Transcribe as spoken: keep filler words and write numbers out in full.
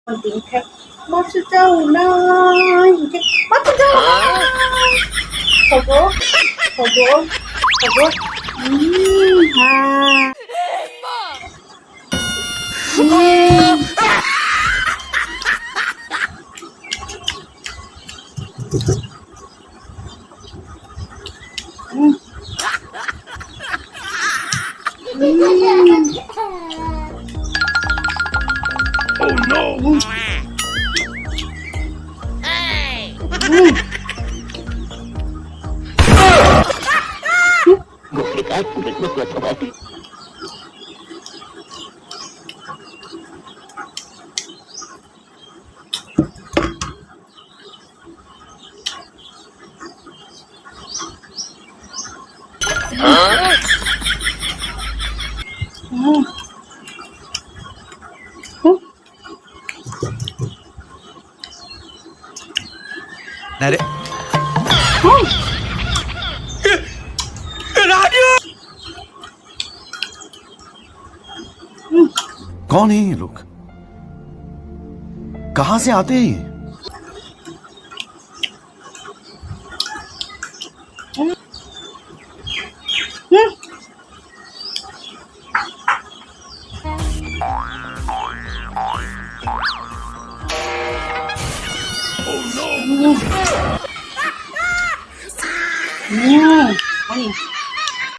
Tini khe ma swchao nai, hingkhe ma swchao nai. Khogo, khogo, khogo. Hmm, ha. Hmm. Nare. कौन है ये लोग? कहाँ से आते हैं ये?